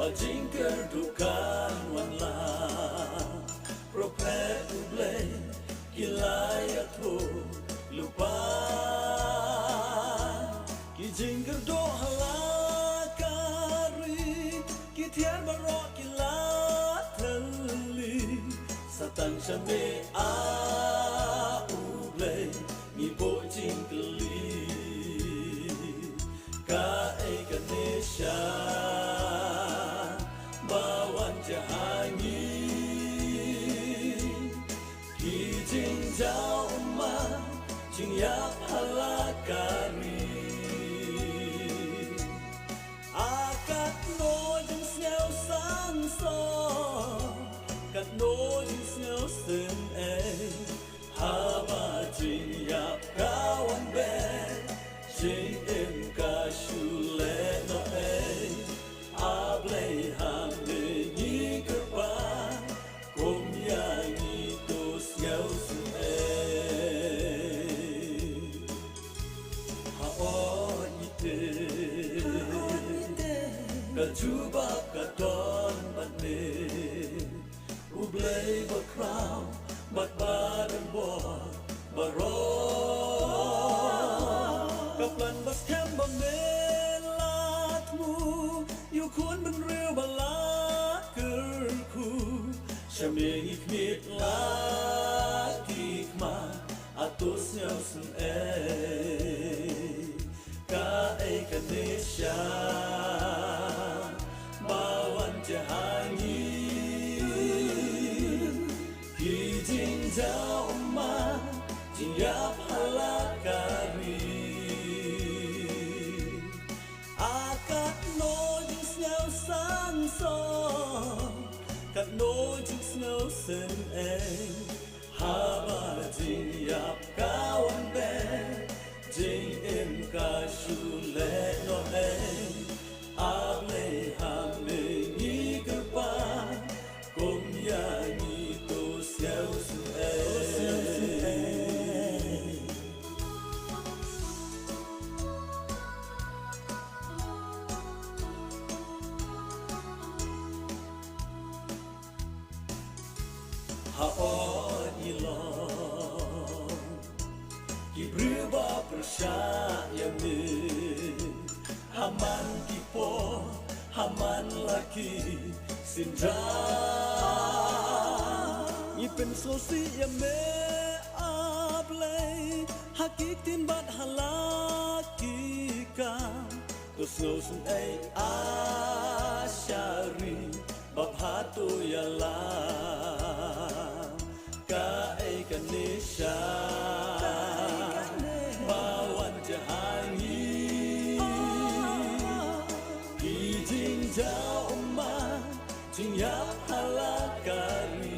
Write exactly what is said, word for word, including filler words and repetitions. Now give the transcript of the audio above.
Jingkyrduh kan wan lang, prophet U Blei ki la ïathuh lypa. Ki jingkyrduh ha la ka ri, ki thiar baroh ki la thylli. Satan sha me, ah U Blei, ngi buh jingkylli. Kaei kane sha ba wan jia ha ngi? Ki jingjaw ummat, jingïap ha la ka ri. A katno jingsngew sang song, katno jingsngew sngewsih, haba jingïap ka wan beit, jingim ka shu leh noh ei. A Blei, ha me ngi kyrpad, kum ïa ngi to sngewsih ei. Ha ot ngi te, ka jubab ka don bad me, U Blei bakhraw bad badonbor baroh. Ka plan baskhem ba me la thmu, ïa u khun bynriew ba la kyrkhu. Sha me ngi khmih la ki khmat, a to sngewsih ei. Kaei kane sha ba wan jia ha ngi? Ki jingjaw ummat, jingïap ha la ka ri. A katno jingsngew sang song, katno jingsngew sngewsih ei. Haba jingïap ka wan beit, jingim ka shu leh noh ei. A Blei, ha me ngi kyrpad, kum ïa ngi to sngewsih ei. Ha ot ngi long ki briew ba pyrshah ïa me, ha man ki por, ha man la ki synran. Ngi pynsngewsih ïa me, A Blei, ha ki ktien bad ha la ki kam. To sngewsih ei, a sha ri ba bha to ïalam. Kaei kane sha ba wan jia ha ngi? Ki jingjaw ummat, jingïap ha la ka ri.